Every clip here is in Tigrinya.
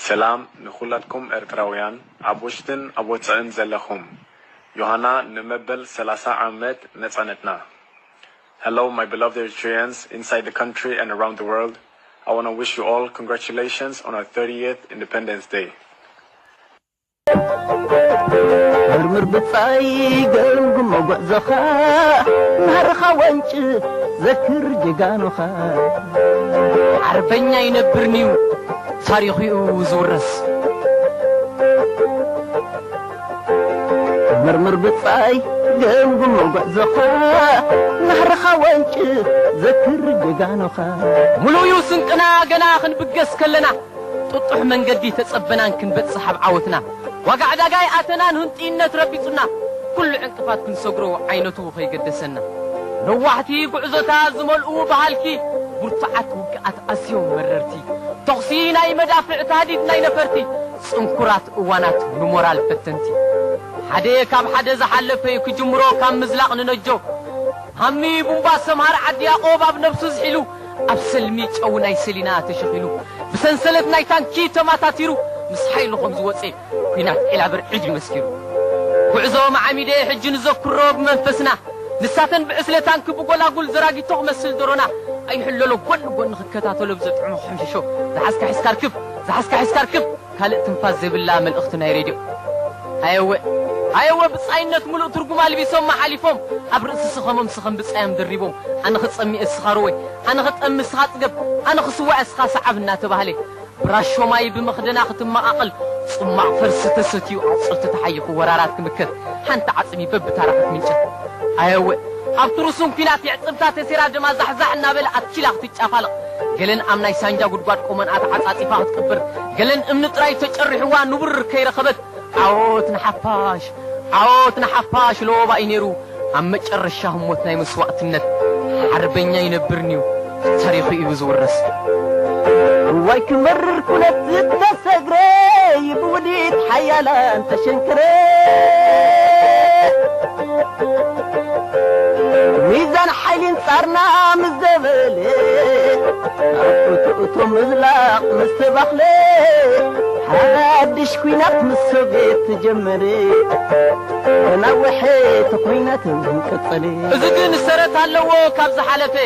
ሰላም ንኹላትኩም ኤርትራውያን ኣብ ውሽጥን ኣብ ወጻእን ዘለኹም። ዮሃና ንመበል ሰላሳ ዓመት ነጻነትና። Hello, my beloved Eritreans inside the country and around the world. I want to wish you all congratulations on our thirtieth Independence Day. መርምር ብጻይ ገምግሞ ጉዕዞኻ ናህርኻ ወንጭ ዘክር ጀጋኑኻ። ሓርበኛ ይነብርንዩ ታሪኹ እዩ ዝውረስ። መርምር ብጻይ ገምግሞ ጉዕዞኻ ናህርኻ ወንጭ ዘክር ጀጋኑኻ። ሙሉዩ ስንቅና ገና ክንብገስ ከለና ጥጡሕ መንገዲ ተጸበናን ክንበጽሕ ኣብ ዓወትና ዋጋ ዕዳጋ ይኣተናን ህንጥይነት ረቢጹና ኩሉ ዕንቅፋት ክንሰግሮ ዓይነቱ ከይገደሰና ነዋሕቲ ጉዕዞታት ዝመልኡ በሃልቲ ብርቱዓት ውግኣት ኣዝዮም መረርቲ ተኹሲ ናይ መዳፍዕ ታህዲድ ናይ ነፈርቲ ጽንኩራት እዋናት ንሞራል ፈተንቲ ሓደ ካብ ሓደ ዝሓለፈ እዩ ክጅምሮ ካብ ምዝላቕ ንነጆ ሃሚ ቡምባ ሰምሃር ዓዲ ያቆብ ኣብ ነብሱ ዝሒሉ ኣብ ሰልሚ ጨው ናይ ሰሊና ተሸኺሉ ብሰንሰለት ናይ ታንኪ ተማታቲሩ ምስ ሓይሉ ከም ዝወፀ ኲናት ዒላ ብርዒድ እዩ መስኪሩ ጉዕዞ መዓሚደ ሕጂ ንዘክሮ ብመንፈስና ንሳተን ብዕስለ ታንኪ ብጎላጉል ዘራጊቶ ክመስል ደሮና ኣይሕለሎ ጎኒ ጎኒ ክከታተሎ ብዘጥዕሞ ክሕምሽሾ ዝሓዝካ ሒዝካ ርክብ ዝሓዝካ ሒዝካ ርክብ ካልእ ትንፋስ ዘይብላ መልእኽቲ ናይ ሬድዮ ኣየወ ኣየወ ብጻይነት ሙሉእ ትርጉም ኣልቢሶም መሓሊፎም ኣብ ርእሲ ስኸሞም ስኸም ብጻዮም ደሪቦም ኣነ ክጸሚ እስኻ ርወይ ኣነ ክጠሚ እስኻ ጽገብ ኣነ ክስዋዕ እስኻ ሰዓብ እናተባህለ ብራሾ ማይ ብመኽደና ክትመቓቐል ጽማቕ ፈርሲ ተሰትዩ ኣቑጽልቲ ተሓይኹ ወራራት ክምከት ሓንቲ ዓጽሚ በብታራ ክትምንጨት ኣየወ ኣብቲ ርሱን ኲናት የዕጽምታ ተሴራ ደማ ዛሕዛሕ እናበለ ኣትኪላ ክትጫፋለቕ ገለን ኣብ ናይ ሳንጃ ጉድጓድ ቆመንኣ ተዓጻጺፋ ክትቅብር ገለን እምኒ ጥራይ ተጨሪሕዋ ንቡር ከይረኸበት ዓወት ንሓፋሽ ዓወት ንሓፋሽ ለወባ እዩ ነይሩ ኣብ መጨረሻ ህሞት ናይ መስዋእትነት ሓርበኛ ይነብር ንዩ ታሪኹ እዩ ዝውረስ እዋይ ክመርር ኩነት ዝተሰግረ ብውዲት ሓያላን ተሸንክረ ሚዛን ሓይሊ ኣንጻርና ምስ ዘበለ ኣእቱ እቶ ምዝላቕ ምስ ተባኽለ ሓድሽ ኲናት ምስ ሶቪየት ተጀመረ ነዊሕ እቲ ኲናት እውን ቀጸለ። እዚ ግን ሰረት ኣለዎ ካብ ዝሓለፈ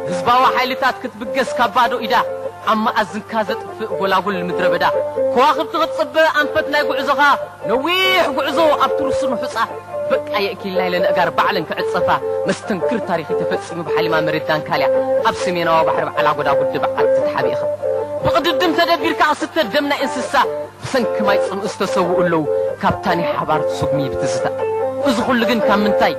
ህዝባዊ ሓይልታት ክትብገስ ካብ ባዶ ኢዳ ኣብ መኣዝንካ ዘጥፍእ ጎላጉል ምድረ በዳ ከዋኽብቲ ክትጽበ ኣንፈት ናይ ጉዕዞኻ ነዊሕ ጉዕዞ ኣብቲ ርሱን ሑጻ በቃ የእኪልና ኢለን ኣእጋር ባዕለን ክዕጸፋ መስተንክር ታሪኽ እዩ ተፈጺሙ ብሓሊማ መሬት ዳንካልያ ኣብ ሰሜናዊ ባሕሪ በዓል ኣጎዳ ጉዲ በዓቲ ተሓቢእኻ ብቕድድም ተደቢርካ ክስተ ደም ናይ እንስሳ ብሰንኪ ማይ ጽምኢ ዝተሰውኡ ኣለዉ ካብታ ናይ ሓባር ስጉሚ ብትዝታ እዚ ኩሉ ግን ካብ ምንታይ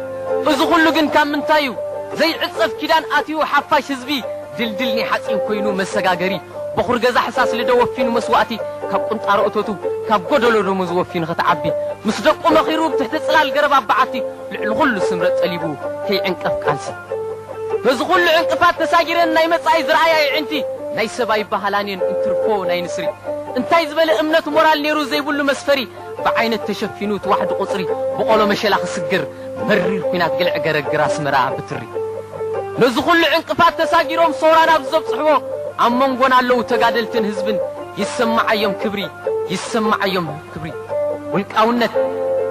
እዚ ኩሉ ግን ካብ ምንታይ እዩ ዘይዕጸፍ ኪዳን ኣትዩ ሓፋሽ ህዝቢ ድልድል ናይ ሓጺን ኮይኑ መሰጋገሪ በኹር ገዛ ሕሳስ ልደ ወፊኑ መስዋእቲ ካብ ቁንጣሮ እቶቱ ካብ ጎደሎ ደሞዝ ወፊኑ ከተዓቢ ምስ ደቁ መኺሩ ብትሕቲ ጽላል ገረብ ኣባዓቲ ልዕሊ ኩሉ ስምረት ጠሊቡ ከይዕንቀፍ ቃልሲ ነዚ ኩሉ ዕንቅፋት ተሳጊረን ናይ መጻኢ ዝረኣያ የዒንቲ ናይ ሰብ ኣይበሃላን እየን እንትርፎ ናይ ንስሪ እንታይ ዝበለ እምነት ሞራል ነይሩ ዘይብሉ መስፈሪ ብዓይነት ተሸፊኑ እቲ ዋሕዲ ቁጽሪ ብቆሎ መሸላ ክስግር መሪር ኲናት ግልዕ ገረግር ኣስመራ ብትሪ ነዚ ኩሉ ዕንቅፋት ተሳጊሮም ሰውራ ናብ ዘብጽሕዎ ኣብ መንጎና ኣለዉ ተጋደልትን ህዝብን ይሰማዓዮም ክብሪ ይሰማዓዮም ክብሪ ውልቃውነት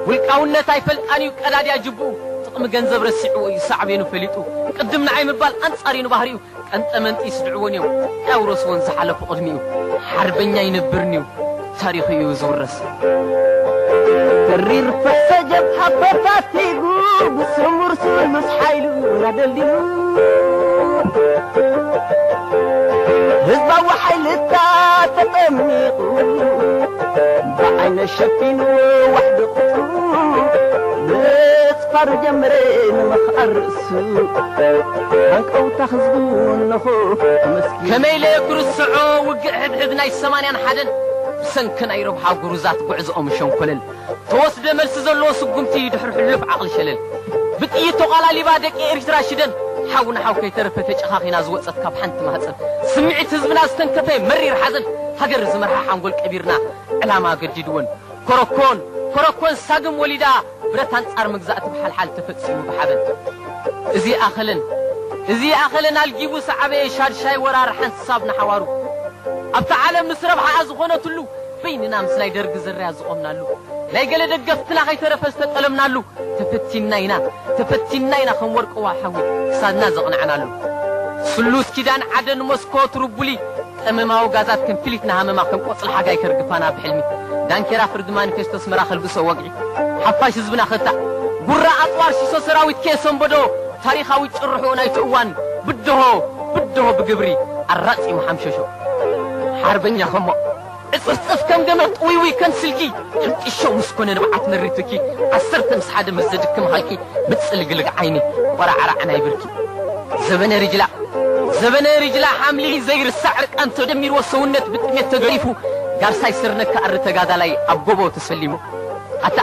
ውልቃውነት ኣይፈልጣን እዩ ቀዳድያ ጅብኡ ጥቕሚ ገንዘብ ረሲዕዎ እዩ ሳዕቤኑ ፈሊጡ ቅድም ንዓይ ምባል ኣንጻር እዩ ንባህሪኡ ቀንጠመንጢ ይስድዕዎን እዮም ኣውረስዎን ዝሓለፉ ቅድሚኡ ሓርበኛ ይነብርን እዩ ታሪኹ እዩ ዝውረስ ተሪር ፈሰጀብ ሓፈታቲጉ ብስሙር ስሉስ ሓይሉ ናደልዲሉ ህዝባዊ ሓይልታት ተጠሚቑ ብዓይነ ሸፊኑ ዋሕዲ ቁፅሩ ብፅፋር ጀምረ ንምኽኣር ርእሱ ሃንቀውታ ህዝቡ እነኾ ተመስጊኑ ከመይለ ክርስዖ ውግእ ሕድሕድ ናይ ሰማንያን ሓደን ብሰንኪ ናይ ረብሓ ጉሩዛት ጉዕዝኦም ሸንኮለል ተወስደ መልሲ ዘለዎ ስጉምቲ ድሕሪ ሕሉፍ ዓቕሊ ሸለል ብጥይት ተቓላሊባ ደቂ ኤሪትራ ሽደን ሓው ንሓው ከይተረፈ ተጨኻኺና ዝወፀት ካብ ሓንቲ ማህፀን ስምዒት ህዝብና ዝተንከፈ መሪር ሓዘን ሃገር ዝመርሓ ሓንጎል ቀቢርና ዕላማ ገዲድወን ኮረኮን ኮረኮን ሳግም ወሊዳ ብረት ኣንጻር ምግዛእቲ ብሓልሓል ተፈጺሙ ብሓበን እዚ ኣኸለን እዚ ኣኸለን ኣልጊቡ ሰዓበየ ሻድሻይ ወራር ሓንሳብ ንሓዋሩ ኣብታ ዓለም ምስ ረብሓኣ ዝኾነትሉ፣ በይንና ምስ ናይ ደርጊ ዝርያ ዝቖምናሉ፣ ናይ ገለ ደገፍትና ከይተረፈ ዝተጠለምናሉ፣ ተፈቲንና ኢና፣ ተፈቲንና ኢና ከም ወርቂ ዋሓዊ ክሳድና ዘቕናዕናሉ። ስሉስ ኪዳን ዓደን ሞስኮ ትሩቡሊ፣ ቀመማዊ ጋዛት ከም ፍሊት ንሃመማ ከም ቆጽሊ ሓጋይ ከርግፋና ብሕልሚ። ዳንኬራ ፍርዲ ማኒፌስቶ ኣስመራ ከልግሶ ወግዒ። ሓፋሽ ህዝብና ከታዕ ጉራ ኣጽዋር ሲሶ ሰራዊት ከየሰንበዶ ታሪኻዊ ጭርሖ ናይቲ እዋን ብድሆ፣ ብድሆ ብግብሪ ኣራጺሙ ሓምሸሾ። ሓርበኛ ከሞ ዕጽፍጽፍ ከም ገመድ ጥውይውይ ከም ስልኪ፣ ሕንጢሾ ምስ ኮነ ንብዓት መሪር ትኪ፣ ዓሰርተ ምስ ሓደ ምስ ዘድክም ሃልኪ፣ ምጽልግልግ ዓይኒ ቆራዕራዕ ናይ ብርኪ። ዘበነ ሪጅላ፣ ዘበነ ሪጅላ ሓምሊ ዘይርሳዕ ዕርቃን ተደሚርዎ ሰውነት ብጥሜት ተገሪፉ፣ ጋርሳይ ስርነካ ኣሪ ተጋዳላይ ኣብ ጎቦ ተሰሊሙ። ኣታ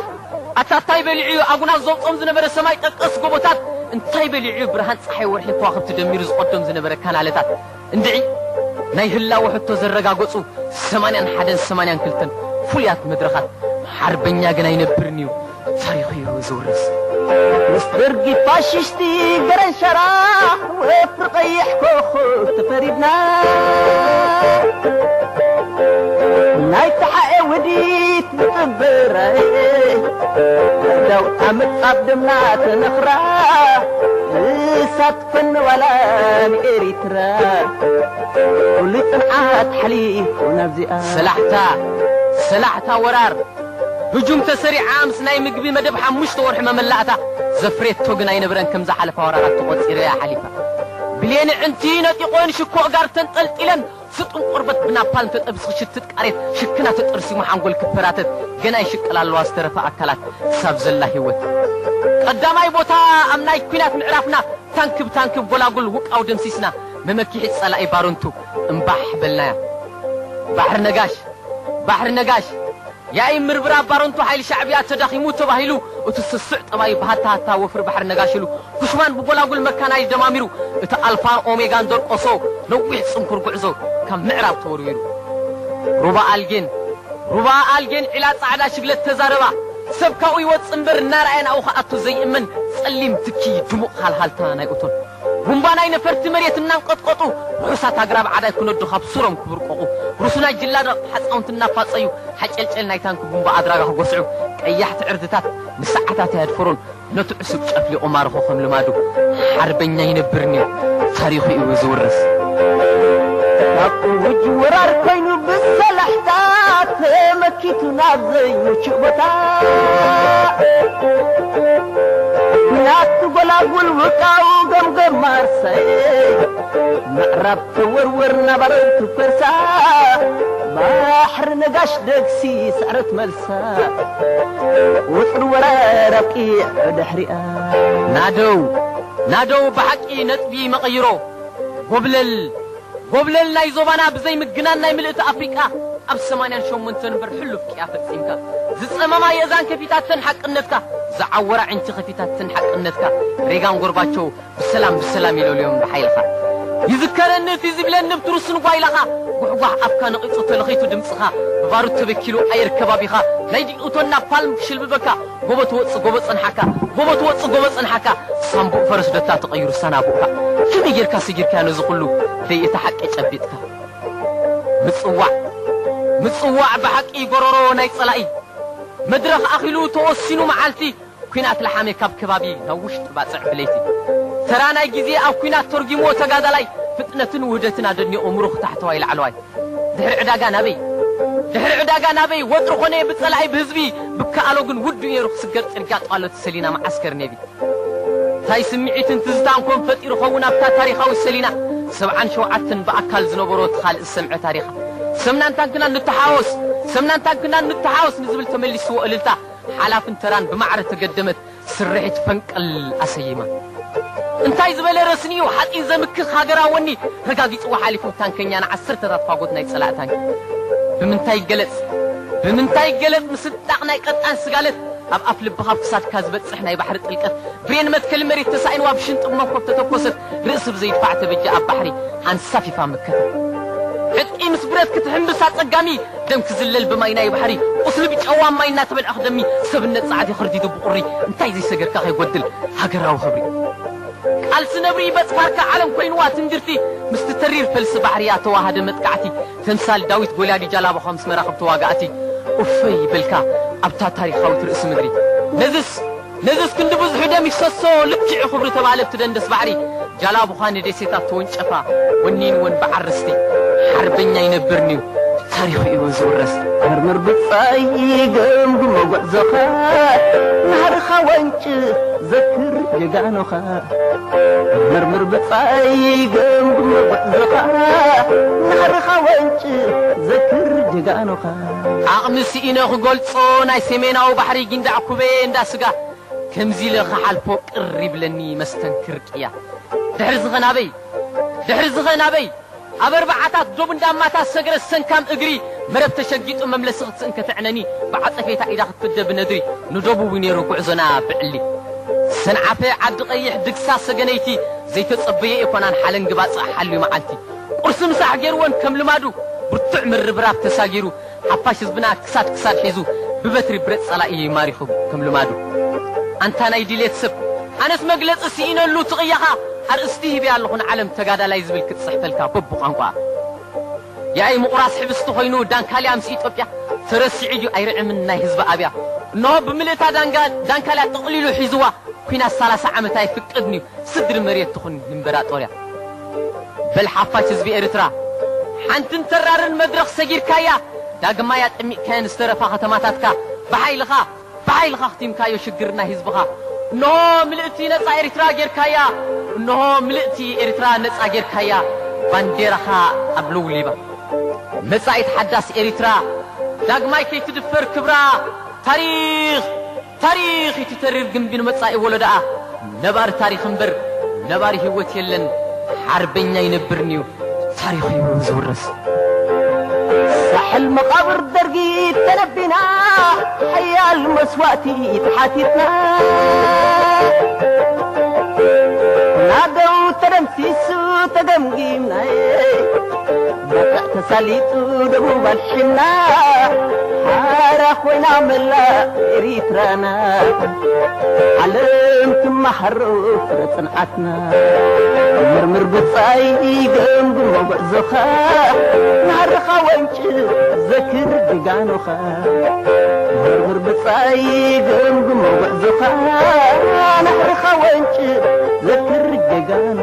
ኣታ እንታይ በሊዑ እዩ ኣጉናፍ ዘውጾም ዝነበረ ሰማይ ጠቀስ ጎቦታት? እንታይ በሊዑ እዩ ብርሃን ጸሓይ ወርሒ ከዋኽብቲ ደሚሩ ዝቐዶም ዝነበረ ካናለታት? እንድዒ ናይ ህላወ ሕቶ ዘረጋገጹ ሰማንያን ሓደን ሰማንያን ክልተን ፍሉያት መድረኻት። ሓርበኛ ግን ኣይነብርን እዩ፣ ታሪኹ እዩ ዝውረስ። ምስ ደርጊ ፋሽስቲ ገረን ሸራ ወፍሪ ቀይሕ ኮኾብ ተፈሪድና፣ ናይ ተሓኤ ውዲት ንጥብረ ዳው ኣምጻብ ደምና ተነኽራ፣ እሳት ፈነዋላ ንኤሪትራ። ፍሉይ ጽንዓት ሓሊፉ ናብዚኣ። ሰላሕታ፣ ሰላሕታ ወራር ህጁም ተሰሪዓ ምስ ናይ ምግቢ መደብ ሓሙሽተ ወርሒ መመላእታ ዘፍሬቶ ግን ኣይነበረን። ከም ዝሓለፋ ወራራት ተቖጺረ እያ ሓሊፋ። ብሌን ዕንቲ ነጢቖን ሽኮ ጋር ተንጠልጢለን ስጡም ቆርበት ብናፓልም ተጠብሲ ክሽትት ቃሬት ሽክና ተጠርሲሙ ሓንጎል ክፈራተት ገና ይሽቅል ኣለዋ ዝተረፈ ኣካላት ክሳብ ዘላ ህይወት። ቀዳማይ ቦታ ኣብ ናይ ኲናት ምዕራፍና ታንክ ብታንክ ጎላጉል ውቃው ደምሲስና መመኪሒ ጸላኢ ባርንቱ እምባሕ በልናያ። ባሕሪ ነጋሽ፣ ባሕሪ ነጋሽ ያኢ ምርብራብ ባረንቱ ሓይሊ ሻዕብያ ተዳኺሙ ተባሂሉ፣ እቲ ስሱዕ ጠባዩ ብሃታ ሃታ ወፍሪ ባሕሪ ነጋሽ ኢሉ፣ ኩሽማን ብጎላጉል መካናይዝ ደማሚሩ፣ እቲ ኣልፋን ኦሜጋን ደርቆሶ ነዊሕ ጽንኩር ጉዕዞ ካብ ምዕራብ ተወርዊሩ። ሩባ ኣልጌን፣ ሩባ ኣልጌን ዒላ ጻዕዳ ሽግለት ተዛረባ፣ ሰብ ካብኡ ይወጽእ እምበር እናረኣየ ናብኡ ክኣቱ ዘይእመን ጸሊም ትኪ ድሙቕ ሃልሃልታ ናይ እቶን። ቡምባ ናይ ነፈርቲ መሬት እናንቀጥቀጡ፣ ርሑሳት ኣግራብ ዓዳይ ክነዱ ካብ ሱሮም ክብርቆቑ፣ ርሱናይ ጅላዳቕ ሓጻውንቲ እናፋጸዩ፣ ሓጨልጨል ናይ ታንኪ ቡምባ ኣድራጋ ክጎስዑ፣ ቀያሕቲ ዕርድታት ንሰዓታት ኣየድፈሩን፣ ነቲ ዕሱብ ጨፍሊቑ ማርኾ ከም ልማዱ፣ ሓርበኛ ኣይነብርን እዩ፣ ታሪኹ እዩ ዝውረስ። ካብ እውጅ ወራር ኮይኑ ብሰላሕታ ተመኪቱ ናብ ዘይምቹእ ቦታ፣ ናብቲ ጎላጉል ውቃው ገምገም ማርሰይ፣ ምዕራብ ተወርወር ናባረር ትፈርሳ፣ ባሕሪ ነጋሽ ደግሲ ስዕረት መልሳ፣ ውጥር ወራር ኣብቂዑ ድሕሪኣ። ናደው፣ ናደው ብሓቂ ነጥቢ መቐይሮ። ጎብለል፣ ጎብለል ናይ ዞባና ብዘይ ምግናን ናይ ምልእቲ ኣፍሪቃ ኣብ ሰማንያን ሸሞንተን እምበር ሕሉፍ ቅያ ፈጺምካ። ዝጸመማ የእዛን ከፊታተን ሓቅነትካ፣ ዝዓወራ ዕንቲ ከፊታተን ሓቅነትካ። ሬጋን ጎርባቸው ብሰላም ብሰላም ይለልዮም ብሓይልኻ። ይዝከረኒ እቲ ዝብለኒ ብትሩስን ጓይላኻ፣ ጓሕጓሕ ኣፍካ ነቒጹ ተለኺቱ ድምጽኻ፣ ብባሩድ ተበኪሉ ኣየር ከባቢኻ፣ ናይ ዲኡቶን ናፓልም ክሽልብበካ፣ ጎቦ ትወጽእ ጎቦ ጸንሓካ፣ ጎቦ ትወጽእ ጎቦ ጸንሓካ፣ ሳምቡእ ፈረስ ደታ ተቐይሩ ሳናቡእካ። ከመይ ጌርካ ሰጊርካዮ ነዚ ኩሉ ደይ እቲ ሓቂ ጨቢጥካ? ምጽዋዕ፣ ምጽዋዕ ብሓቂ ጎረሮ ናይ ጸላኢ። መድረኽ ኣኺሉ ተወሲኑ መዓልቲ፣ ኲናት ለሓመ ካብ ከባቢ ናብ ውሽጢ ባጽዕ ብለይቲ። ተራ ናይ ግዜ ኣብ ኲናት ተርጒምዎ ተጋዳላይ፣ ፍጥነትን ውህደትን ኣደኒቑ ምሩኽ ታሕተዋይ ላዕለዋይ። ድሕሪ ዕዳጋ ናበይ? ድሕሪ ዕዳጋ ናበይ? ወጥሪ ኾነ ብጸላኢ ብህዝቢ፣ ብከኣሎ ግን ውዱእ ነይሩ ክስገር ጽርግያ ጧሎት ሰሊና መዓስከር ኔቪ። እንታይ ስምዒትን ትዝታን ኮን ፈጢሩ ኸውን ኣብታ ታሪኻዊት ሰሊና? ሰብዓን ሸውዓተን ብኣካል ዝነበሮ እቲ ካልእ ዝሰምዐ ታሪኻ። ሰምናን ታንክናን ንተሓወስ፣ ሰምናን ታንክናን ንተሓወስ ንዝብል ተመሊስዎ እልልታ፣ ሓላፍን ተራን ብማዕረ ተገደመት ስርሒት ፈንቅል ኣሰይማ። እንታይ ዝበለ ረስኒ'ዩ ሓፂን ዘምክኽ ሃገራዊ ወኒ ረጋጊፅዎ ሓሊፉ ታንከኛ ንዓሰርተታት ፋጎት ናይ ፀላእ ታንኪ። ብምንታይ ይገለፅ? ብምንታይ ይገለፅ ምስንጣቕ ናይ ቀጣን ስጋለት ኣብ ኣፍ ልብኻ ኣብ ክሳድካ ዝበፅሕ ናይ ባሕሪ ጥልቀት ብሬን መትከሊ መሬት ተሳኢንዋ ብሽንጢ ብመኮብ ተተኮሰት ርእሲ ብዘይድፋዕ ተበጃ ኣብ ባሕሪ ኣንሳፊፋ መከተት። ዕጥቂ ምስ ብረት ክትሕምብስ ኣጸጋሚ ደም ክዝለል ብማይ ናይ ባሕሪ ቁስሊ ብጨዋ ማይ እናተበልዐ ክደሚ ሰብነት ጻዕት ይኽርዲዱ ብቑሪ እንታይ ዘይሰገርካ ከይጎድል ሃገራዊ ክብሪ። ቃልሲ ነብሪ በጽፋርካ ዓለም ኮይንዋ ትንግርቲ፣ ምስቲ ተሪር ፈልሲ ባሕርያ ተዋሃደ መጥቃዕቲ፣ ተምሳል ዳዊት ጎልያድ ጃላቦኻ ምስ መራኽብ ተዋጋእቲ። ኡፈይ በልካ ኣብታ ታሪኻዊት ርእሲ ምድሪ። ነዝስ ነዝስ ክንዲ ብዙሑ ደም ይፍሰሶ፣ ልክዕ ክብሪ ተባለ ኣብቲ ደንደስ ባሕሪ። ጃላቡኻ ንደሴታት ተወንጨፋ፣ ወኒንወን ብዓር ርስቲ። ሓርበኛ ይነብርን'ዩ፣ ታሪኹ እዩ ዝውረስ። መርምር ብጻይ ገምግሞ ጉዕዞኻ፣ ናህርኻ ወንጭ ዘክር ጀጋኑኻ። መርምር ብጻይ ገምግሞ ጉዕዞኻ፣ ናህርኻ ወንጭ ዘክር ጀጋኑኻ። ዓቕሚ ስኢነ ክገልጾ፣ ናይ ሰሜናዊ ባሕሪ ጊንዳዕ ኩበየ እንዳ ስጋ፣ ከምዚ ኢለ ክሓልፎ ቅር ይብለኒ መስተንክር ቅያ። ድሕሪ ዝኸ ናበይ? ድሕሪ ዝኸ ናበይ? ኣብ ኣርባዓታት ዶብ እንዳማታ ሰግረ ሰንካም እግሪ፣ መረብ ተሸጊጡ መምለሲ ክትስእን ከተዕነኒ፣ ብዓጸፌታ ኢዳ ክትፍደ ብነድሪ፣ ንደቡብ እዩ ነይሩ ጉዕዞና ብዕሊ። ሰንዓፈ ዓዲ ቀይሕ ድግሳ ሰገነይቲ፣ ዘይተጸበየ ኣይኮናን ሓለንጊ ባጽዕ ሓልዩ መዓልቲ። ቁርሲ ምሳሕ ገይርወን ከም ልማዱ፣ ብርቱዕ ምርብራብ ተሳጊሩ፣ ሓፋሽ ህዝብና ክሳድ ክሳድ ሒዙ ብበትሪ ብረት ጸላኢ ማሪኹ ከም ልማዱ። ኣንታ ናይ ድሌት ሰብ፣ ኣነስ መግለጺ ስኢነሉ ትቕያኻ፣ ኣርእስቲ ሂበያ ኣለኹ ንዓለም ተጋዳላይ ዝብል ክጽሕፈልካ በብቋንቋ። ያኢ ምቑራስ ሕብስቲ ኮይኑ ዳንካልያ ምስ ኢትዮጵያ ተረሲዑ እዩ ኣይርዕምን ናይ ህዝቢ ኣብያ። እንሆ ብምልእታ ዳንጋ-፣ ዳንካልያ ጠቕሊሉ ሒዝዋ ኩናት ሰላሳ ዓመት ኣይፍቅድን እዩ። ስድሪ መሬት ትኹን እምበራጦርያ። በል ሓፋሽ ህዝቢ ኤርትራ፣ ሓንትን ተራርን መድረኽ ሰጊርካያ፣ ዳግማይ ኣጠሚቕካየን ዝተረፋ ከተማታትካ፣ ብሓይልኻ፣ ብሓይልኻ ኣኽቲምካዮ ሽግር ናይ ህዝብኻ። እንሆ ምልእቲ ነጻ ኤርትራ ጌርካያ፣ እንሆ ምልእቲ ኤርትራ ነጻ ጌርካያ፣ ባንዴራኻ ኣብ ለውሊባ። መጻኢት ሓዳስ ኤርትራ፣ ዳግማይ ከይትድፈር ክብራ፣ ታሪኽ ታሪኽ እቲ ተሪር ግንቢ ንመጻኢ ወለዶኣ ነባሪ ታሪኽ እምበር ነባሪ ህይወት የለን። ሓርበኛ ይነብርን'ዩ ታሪኹ እዩ ዝውረስ። ሳሕል መቓብር ደርጊ ተነቢና ሓያል መስዋእቲ ተሓቲትና ናደው ተደምሲሱ ተገምጊምናየ ባጽዕ ተሳሊጡ ደቡብ ኣልሒና ሓራ ኮይና መላእ ኤሪትራና ዓለም ትመሃሮ ፍረ ጽንዓትና። መርምር ብጻይ ገምግሞ ጉዕዞኻ ናህርኻ ወንጭ ዘክር ጀጋኑኻ። መርምር ብጻይ ገምግሞ ጉዕዞኻ ናህርኻ ወንጭ ዘክር ጀጋኑ